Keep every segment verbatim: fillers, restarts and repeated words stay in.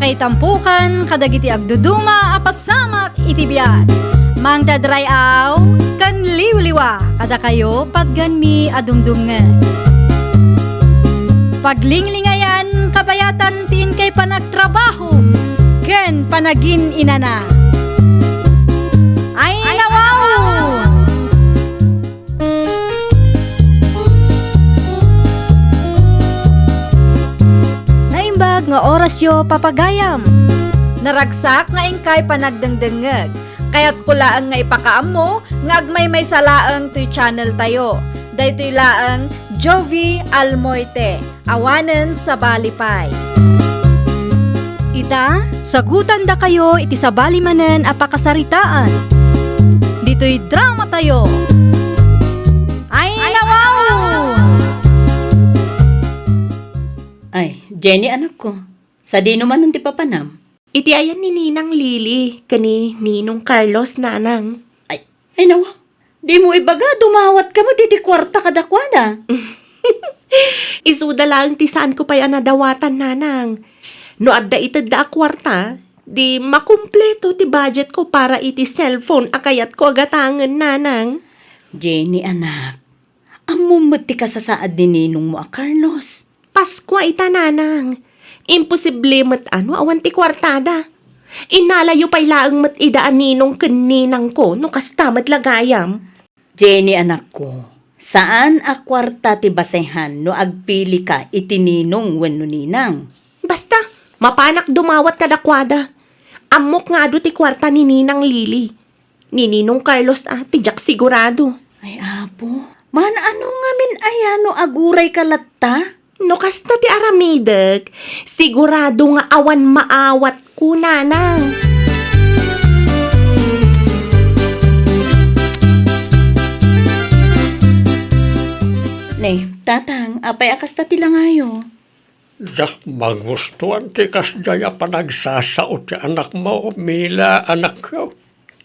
Itampukan kadagiti agduduma a pasamak iti biag. Mangted ray-aw ken liwliwa kadakayo patgenmi a dumdumngeg. Paglinglingayan kabayatan ti inkay panagtrabaho ken panagin-inana. Ay, nawaw! Naimbag nga orasyo, papagayam. Naragsak nga inkay panagdengdengngeg. Kayatko laeng nga ipakaammo nga agmaymaysa laeng toy channel tayo. Daytoy laeng Jovi Almoite. Awanen sabali pay. Ita, sagutandakayo iti sabali manen a pakasaritaan. Ditoy drama tayo. Ay, nawaw! Ay, Jenny, anakko, sadino manen ti papanam? Iti ayan ni Ninang Lily ken ni Ninong Carlos, nanang. Ay, ay, nawa. Dimo ibaga, dumawat ka met iti kuarta kadakuada. Isuda laeng ti saanko pay a nadawatan, nanang. No adda itedda a kuarta, di makumpleto ti budget ko para iti cellphone a kayatko a gatangen, nanang. Jenny, anak, ammom met ti kasasaad ni ninongmo a Carlos. Paskua ita, nanang. Imposible met a no awan ti kuartada. Innalayo pay laeng met ida a ninong ken ninangko no kasta met la gayam. Jenny, anakko, saan a kuarta ti basehan no agpilika iti ninong wenno ninang. Basta, mapanak dumawat kadakuada. Ammok nga adu ti kuarta ni Ninang Lily. Ni Ninong Carlos a, ti diak sigurado. Ay, Apo, maan-ano ngamin aya no aguray ka latta? No kasta ti aramidek, sigurado nga awan maawatko, nanang. Ne, tatang, apay a kasta ti langayo? Diak magustuan ti kasdiay a panagsasao ti anakmo, Mila, anakko.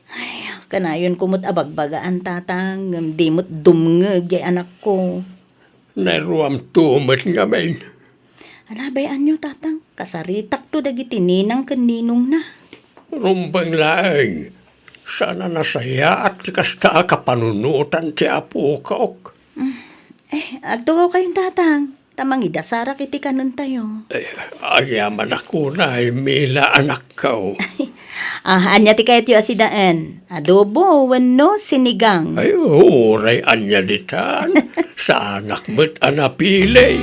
Ay, kanayonko met a bagbagaan, tatang, ngem di met dumngeg diay anakko. Nairuamto met ngamin. Alabay-anyo, tatang, kasaritakto dagiti ninang ken ninongna. Rumbeng laeng, saan a nasayaat ti kasta a kapanunotan ti apokok. Mm. Eh, agtugawkayon, tatang, ta mangidasarak iti kanentayo. Eh, agyamanak unay, Mila, anakko. Ah, ania ti kayatyo a sidaen? Adobo wenno sinigang? Ay, uray ania ditan. Saanak met a napili.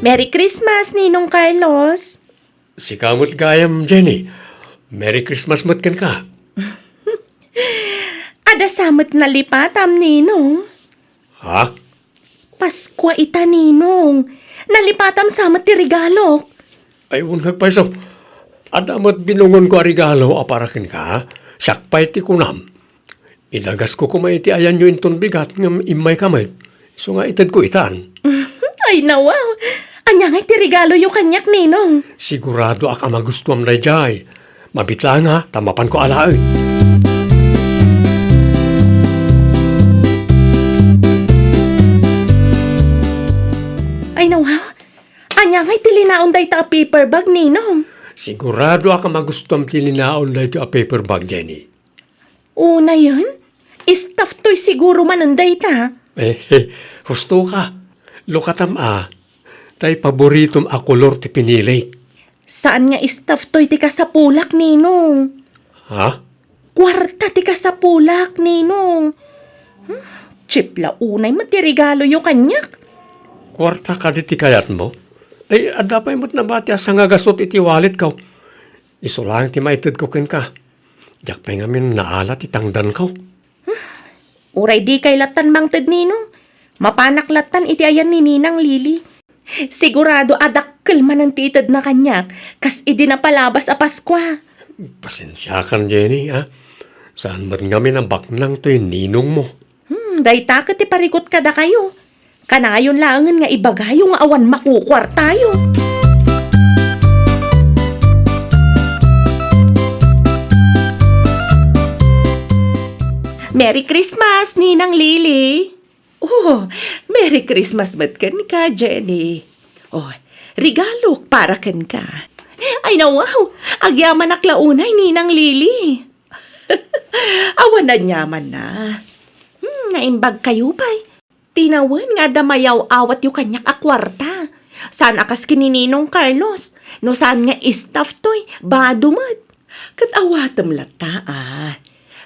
Merry Christmas, Ninong Carlos! Sika met gayam, Jenny. Merry Christmas met kenka. Adda sa met nalipatam, Ninong. Ha? Paskua ita, Ninong. Nalipatam sa met ti regalok. Ay, wen, agpayso. Adda met binungonko a regalo a para kenka. Siak pay ti kunam. Idagasko koma iti ayanyo inton bigat ngem immayka met. Isu nga itedko itan. Ay, nawaw! Ania ngay ti regaloyo kaniak, Ninong? Siguradoak a magustuam daydiay. Mabit laeng, ha, ta mapanko alaen. Ay, nawaw! Ania ngay ti linaon dayta a paper bag, Ninong? Siguradoak a magustuam ti linaon daytoy a paper bag, Jenny. Unayen, stuffed toy siguro manen dayta. Eh, husto ka. Lukatam a, tay paboritom a kolor ti pinilik. Saan nga stuffed toy ti kasapulak, Ninong? Ha? Kuarta ti kasapulak, Ninong. Hmm, cheap la unay met ti regaloyo kaniak. Kuarta kadi ti kayatmo? Ay, adda pay met nabati a sangagasut iti walletko. Isu laeng ti maitedko kenka. Diak pay ngamin naala ti tangdanko. Uray dikay lattan mangted, Ninong. Mapanak lattan iti ayan ni Ninang Lily. Sigurado a dakkel manen ti itedna kaniak, kas idi napalabas a Paskua. Pasensiakan, Jenny, a. Saan met ngamin a baknang toy ninongmo. Hmm, dayta ket ti parikut kadakayo. Kanayon laengen nga ibagayo nga awan makukuartayo. Merry Christmas, Ninang Lily! Oh, Merry Christmas met kenka, Jenny. Oh, regalok para kenka. Ay, nawaw! Agyamanak la unay, Ninang Lily. Awan aniamanna. Hmm, naimbag kayo pay. Tinawen nga adda mayaw-awatyo kaniak a kuarta. Saan a kas ken ni Ninong Carlos. No saan nga staff toy, bado met. Ket awatem latta, a.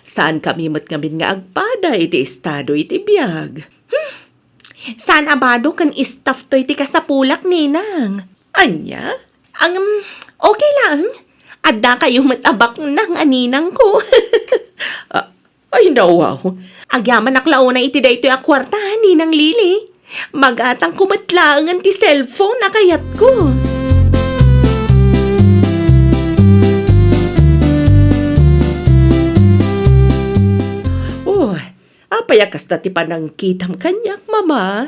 Saankami met ngamin nga agpada iti estado iti biag. Hmm. Saan a bado ken staff toy ti kasapulak, Ninang. Ania? Ang, okay laeng. Adda kayo met a baknang a ninangko. Ah, Ay, nawaw. Agyamanak la unay iti daytoy a kuarta, Ninang Lily. Magatangko met laengen ti cellphone a kayatko. Oh, apay a kasta ti panangkitam kaniak, Mama?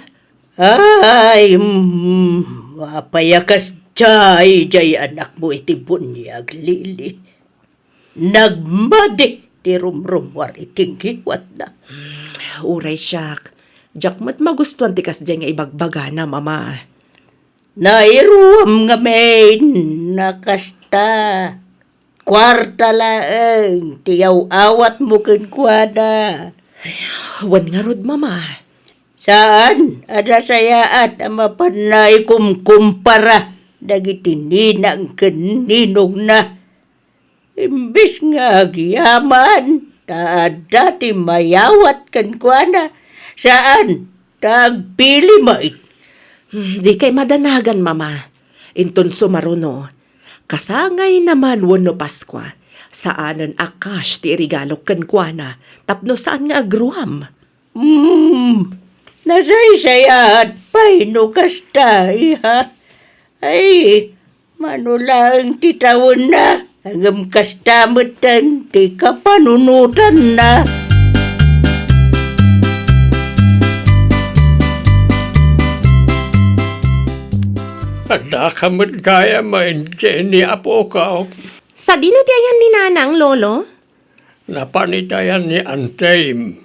Ay, mm, apay a kasta idiay anakmo iti buniag, Lily? Nagmadi ti rumrumuar iti ngiwatna. Hmm, uray siak. Diak met magustuan ti kasdiay nga ibagbagana, Mama. Nairuam ngamin a kasta. Kuarta laeng ti yaw-awatmo kenkuana. Ay, wen ngarud, Mama. Saan a nasayaat a mapanna ikumkumpara dagiti ninang ken ninongna. Imbes nga agyaman, ta adda ti mayawat kenkuana, saan ta agpili met. Hmm, dikay madanagan, Mama. Inton sumaruno, kasangayna man wenno Paskua, saanen a cash ti iregalok kenkuana tapno saan nga agruam. Hmm, nasaysayaat pay no kasta, iha. Ay, mano laeng ti tawenna, ngem kasta metten ti kapanunotanna. Addaka met gayam, Jenny, apok. Sadino ti ayan ni Nanang, Lolo? Napan iti ayan ni Antem.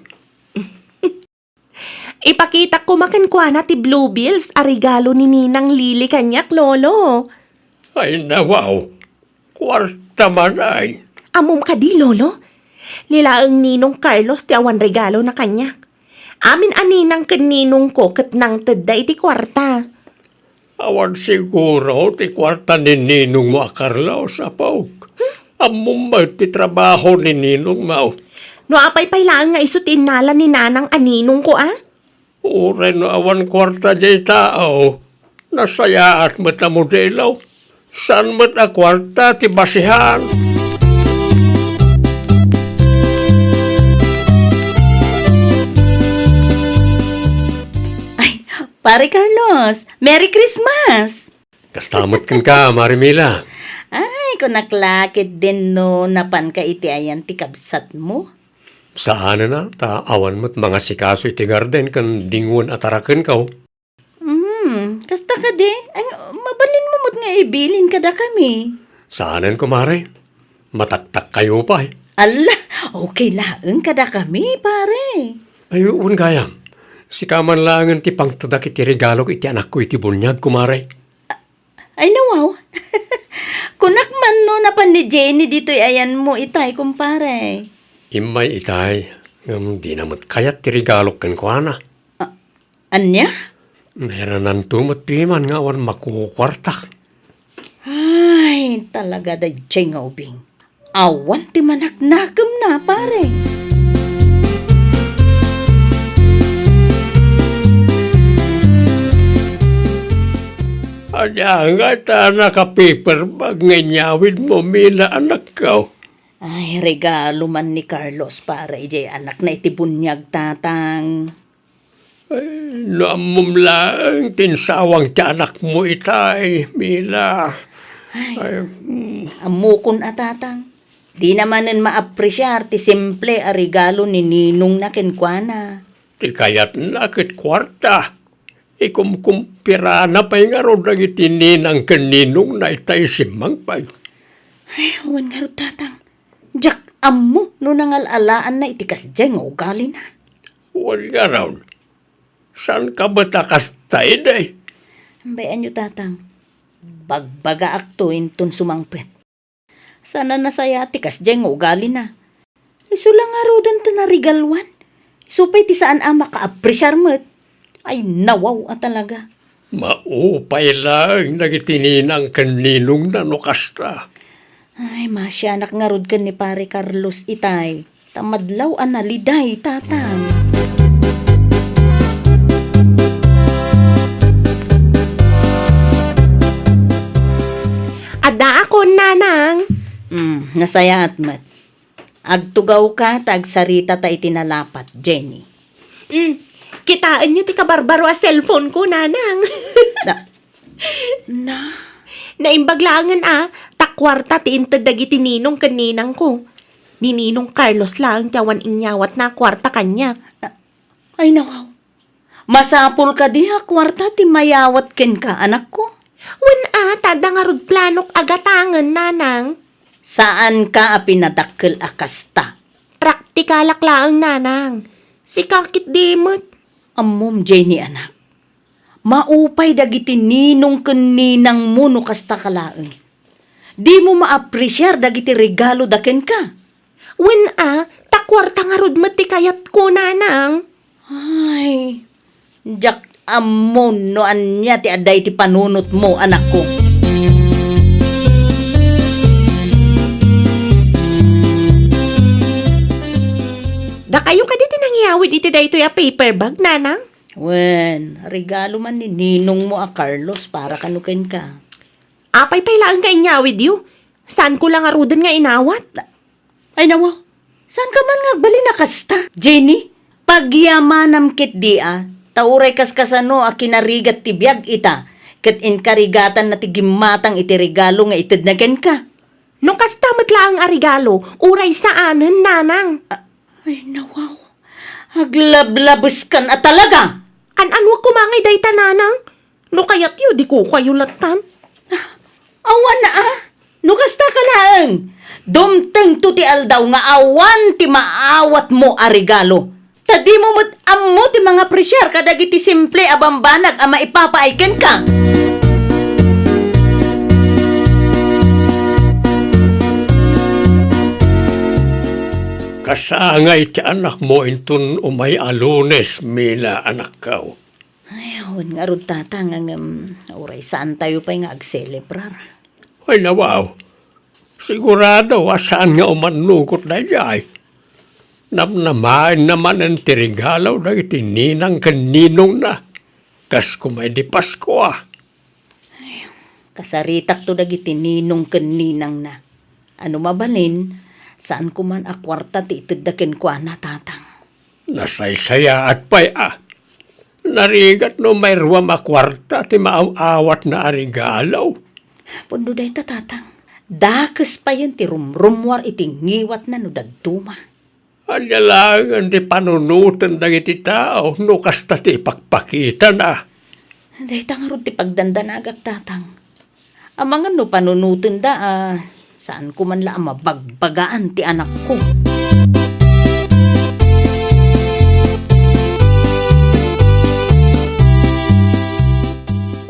Ipakitak koma kenkuana ti bluebills a regalo ni Ninang Lily kaniak, Lolo. Ay, nawaw. Kuarta man ay. Ammom kadi, Lolo? Ni laeng Ninong Carlos ti awan regalona kaniak. Amin a ninang ken ninongko ket nangtedda iti kuarta. Awan siguro ti kuarta ni ninongmo a Carlos, apok. Hmm? Ammom met ti trabaho ni ninongmo. No apay pay laeng nga isu ti innala ni nanang a ninongko, a? Uray no awan kuarta diay tao, nasayaat met a modelo. Saan met a kuarta ti basihan? Ay, Pare Carlos, Merry Christmas! Kasta met kenka, Mare Mila. Ay, kunak la ketdin no napanka iti ayan ti kabsatmo. Saanen a, ta awan met mangasikaso iti garden ken dingwen a tarakenko. Hmm, kasta kadi? Ay, mabalinmo met nga ibilin kadakami. Saanen, kumare. Mataktakkayo pay. Alla, okay laeng kadakami, pare. Ay, wen gayam. Sika man laengen ti pangtedak iti regalok iti anakko iti buniag, kumare. Ay, nawaw. Kunak man no napan ni Jenny ditoy ayanmo itay, kumpare. Immay itay, ngem dina met kayat ti regalok kenkuana. A-, ania? Nairananto met piman nga awan makukuartak. Ay, talaga daydiay nga ubing. Awan ti manaknakemna, pare. Ania ngay ta nakapaperbag nga inyawidmo, Mila, anakko? Ay, regalo man ni Carlos, pare, idiay anakna iti buniag, Tatang. Ay, no ammom laeng ti insawang ti anakmo itay, Mila. Ay, Ay, mm. Ammokon a, Tatang. Dina manen maapresiar ti simple a regalo ni ninongna kenkuana. Ti kayatna ket kuarta. Ikumkumpirana pay ngarud dagiti ninang ken ninongna itay simmangpet. Ay, wen ngarud, Tatang. Diak ammo no nangal-alaanna iti kasdiay nga ugalina. Wen ngarud, Saan ka met a kasta idi? Bay-anyo, Tatang. Bagbagaakto inton sumangpet. Saan a nasayaat ti kasdiay nga ugalina. Isu la ngaruden ti narigaluan. Isu pay ti saan a makaapresiar met. Ay, nawaw a talaga. Maupay laeng dagiti ninang ken ninongna no kasta. Ay, masianak ngarud ken ni Pare Carlos itay. Ta madlaw a naliday, Tatang. Addaakon, Nanang. Hmm, nasayaat met. Agtugawka ta agsaritata iti nalapat, Jenny. Hmm, kitaenyo ti kabarbaro a cellphone ko, Nanang. Na, na? Naimbag laengen a, ta kuarta ti inted dagiti ninong ken ninangko. Ni Ninong Carlos laeng ti awan inyawatna a kuarta kaniak. Ay, nawaw. Masapul kadi a kuarta ti mayawat kenka, anakko? Wen a, ta adda ngarud planok a gatangen, Nanang. Saanka a pinadakkel a kasta. Praktikalak laeng, Nanang. Sika ketdi met. Ammom, Jenny, anak. Maupay dagiti ninong ken ninangmo no kasta ka laeng. Dimo maapresiar dagiti regaloda kenka. Wen a, ta kuarta ngarud met ti kayatko, Nanang. Ay, diak ammo no ania ti adda iti panunotmo, anakko. Dakayo kadi ti nangyawid iti daytoy a paper bag, Nanang? Wen, regalo man ni ninongmo a Carlos para kano kenka. Apay pay laeng nga inyawidyo? Saanko la ngaruden nga inawat? Ay, nawa, saanka man nga agbalin a kasta, Jenny? Pagyamanam ketdi a, ta uray kaskasano a kinarigat ti biag ita, ket inkarigatanna ti gimmatang iti regalo nga itedna kenka. No kasta met laeng a regalo, uray saanen, Nanang. A-, ay, nawaw. Aglablabeskan a talaga! An-anuak koma ngay dayta, Nanang? No kayatyo, di ko kayo latan. Awan a, no kasta ka laeng, dumtengto ti aldaw nga awan ti maawatmo a regalo. Ta dimo met ammo ti mangapresiar kadagiti simple a bambanag a maipapaay kenka. Kasangay ti anakmo inton umay a Lunes, Mina, anakko. Ay, wen ngarud, Tatang, ngem uray saantayo pay nga agselebrar. Ay, nawaw. Sigurado a saan nga umannugot daydiay. Namnamaenna manen ti regalo dagiti ninang ken ninongna. Kas koma idi Paskua. Ay, kasaritakto dagiti ninong ken ninangna. A no mabalin, saanko man a kuarta ti itedda kenkuana, Tatang. Nasaysayaat pay a. Narigat no mayruam a kuarta ti maaw-awatna a regalo. Pudno dayta, Tatang. Dakes payen ti rumrummuar iti ngiwatna no dadduma. Ania laengen ti panunoten dagiti tao no kasta ti ipakpakitana? Dayta ngarud ti pagdandanagak, Tatang. Amangan no panunotenda a saanko man la a mabagbagaan ti anakko.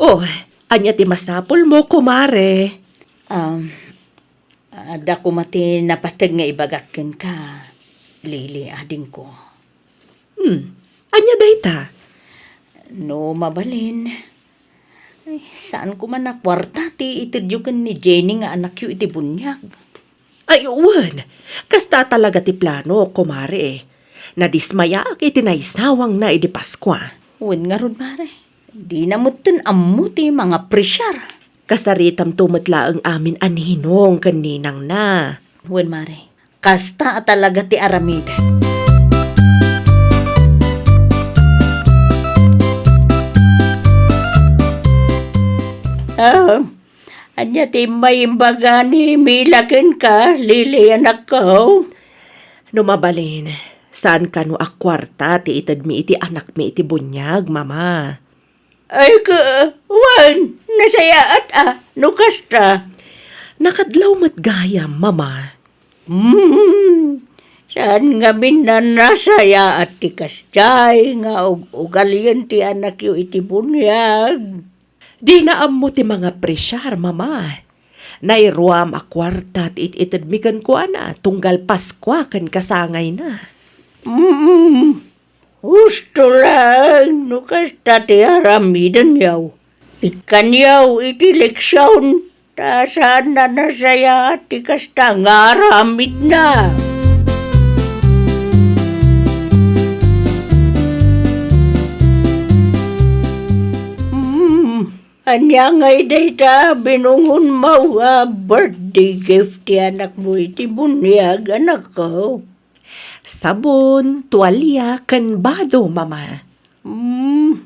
Oh, ania ti masapulmo, kumare? Um, adda koma ti napateg nga ibagak kenka, Lily, adingko. Hmm, ania dayta? No mabalin, ay, saanko man a kuarta ti itedyo ken ni Jenny nga anakyo iti buniag. Ay, wen, kasta talaga ti plano, kumare. Nadismayaak iti naisawangna idi Paskua. Wen ngarud, mare, dina metten ammo ti mangapresiar. Kasaritamto met laeng amin a ninong ken ninangna. Wen, mare. Kasta a talaga ti aramid. Ah, ania ti immay imbaga ni Mila kenka, Lily, anakko? No mabalin, saan kano a kuarta ti itedmi iti anakmi iti buniag, Mama? Ay, ka, wen, nasayaat a, no kasta. Nakadlaw met gayam, Mama. Hmm, Saan ngamin a nasayaat ti kasdiay nga ug-ugalien ti anakyo iti buniag? Dina ammo ti mangapresiar, Mama. Nairuam a kuarta ti it-itedmi kenkuana tunggal Paskua ken kasangayna. Mm. Husto laeng no kasta ti aramidenyo. Ikkanyo iti leksion, ta saan a nasayaat ti kasta nga aramidna. Hmm, ania ngay dayta binungonmo a birthday gift ti anakmo iti buniag, anakko? Sabon, tualia, ken bado, Mama. Hmm.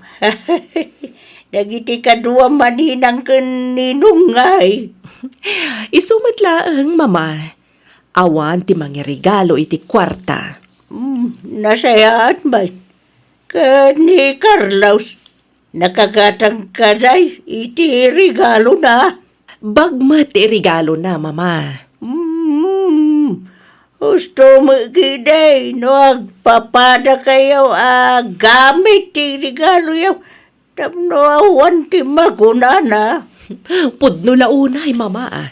Dagiti kadua a ninang ken ninong ngay? Isu met laeng, Mama. Awan ti mangiregalo iti kuarta. Hmm, nasayaat met. Ken ni Carlos, nakagatang kadi iti regalona? Bag met ti regalona, Mama. Hmm. Husto met ketdi no agpapadakayo a gamit ti regaloyo tapno awan ti makunana. Pudno la unay, Mama.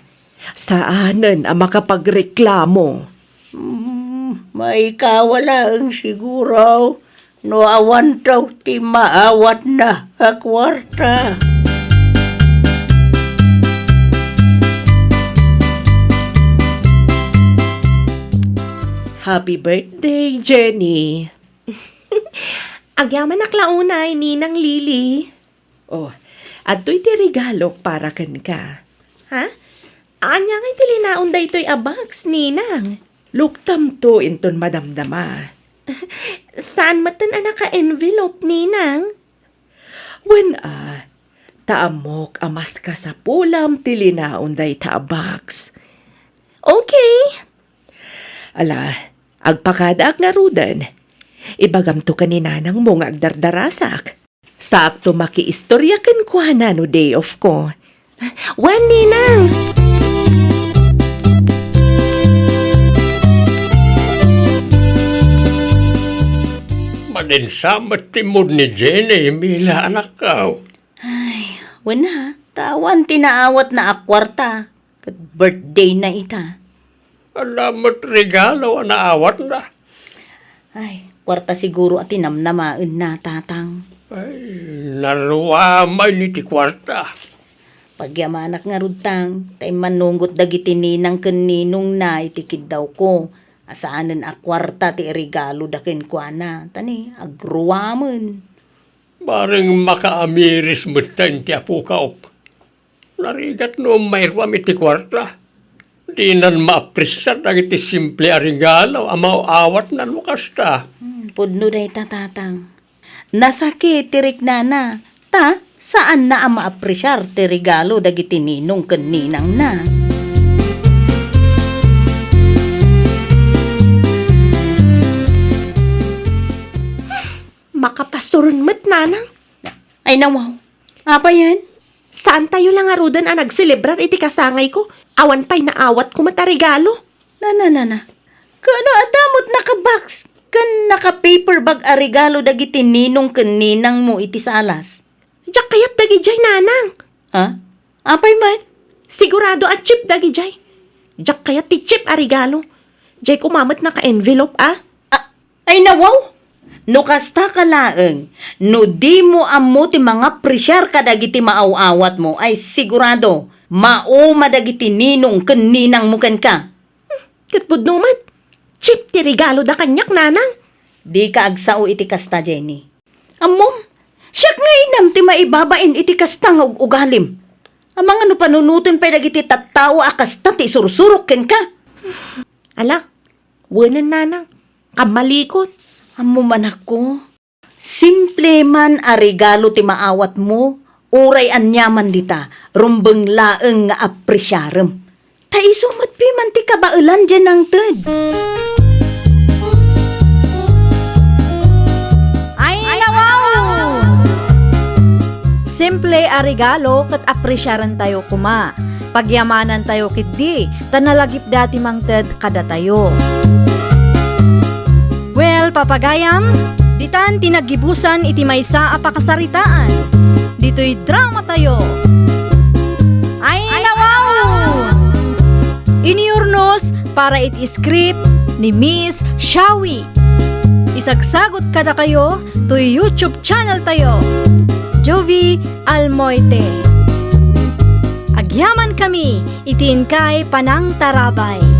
Saanen a makapagreklamo. Hmm, maikawa laeng siguro no awanto ti maawatna a kuarta. Happy birthday, Jenny! Agyamanak la unay, Ninang Lily. Oh, adtoy ti regalok para kenka. Ha? Ania ngay ti linaon daytoy a box, Ninang? Luktamto inton madamdama. Saan metten a naka-envelope, Ninang? Wen a, ta ammok a mas kasapulam ti linaon dayta a box. Okay. Ala, agpakadaak ngaruden. Ibagamto ken ni nanangmo nga agdardarasak. Saakto makiistoria kenkuana no day off ko. Wen, Ninang! Maninsa met ti mood ni Jenny, Mila, anakko. Ay, wen a, ta awan ti naawatna a kuarta. Ket birthday na ita. Ala met regalo a naawatna. Ay, kuarta siguro a ti namnamaenna, Tatang. Ay, naruamay ni ti kuarta. Pagyamanak ngarud, Tang, ta immannungot dagiti ninang ken ninongna iti kiddawko a saanen a kuarta ti iregaloda kenkuana, ta ni agruamen. Bareng makaamiris metten ti apokaok. Narigat no mairuam iti kuarta. Dinan maapresiar dagiti simple a regalo a maaw-awatna no kasta. Hmm, pudno dayta, Tatang. Nasakit ti riknana, ta saanna a maapresiar ti regalo dagiti ninong ken ninangna. Makapastoren met, Nanang. Ay, nawaw. Apayen? Saantayo la ngaruden a nagselebrar iti kasangayko? Awan pay naawatko met a regalo. Nana, nana. Kaano adda met naka-box ken naka-paper bag a regalo dagiti ninong ken ninangmo iti salas? Diak kayat dagidiay, Nanang. Ha? Apay met? Sigurado a cheap dagidiay. Diak kayat ti cheap a regalo. Diay koma met naka-envelope, a? A-, ay, nawaw! No kasta ka laeng, no dimo ammo ti mangapresiar kadagiti maaw-awatmo, ay sigurado, mauma dagiti ninong ken ninangmo kenka. Hmm, ket pudno met. Cheap ti regaloda kaniak, Nanang. Dika agsao iti kasta, Jenny. Ammom, siak nga inam ti maibabain iti kasta nga ug-ugalim. Amangan no panunoten pay dagiti tattao a kasta ti isursurok kenka. Ala, wenen, Nanang. Kammalikon. Ammom, anakko, simple man a regalo ti maawatmo, uray aniaman dita, rumbeng laeng nga apresiarem. Ta isu met piman ti kabaelan diay nangted. Ay, nawaw! Simple a regalo ket apresiarentayo koma. Pagyamanantayo ketdi, ta nalagipda ti mangted kadatayo. Papagayam, ditan ti naggibusan iti maysa a pakasaritaan. Ditoy dramatayo. Ay, nawaw! Inurnos para iti script ni Miss Shawi. Isagsagut kadakayo toy YouTube channel tayo, Jovie Almoite. Agyaman kami iti inkay panangtarabay.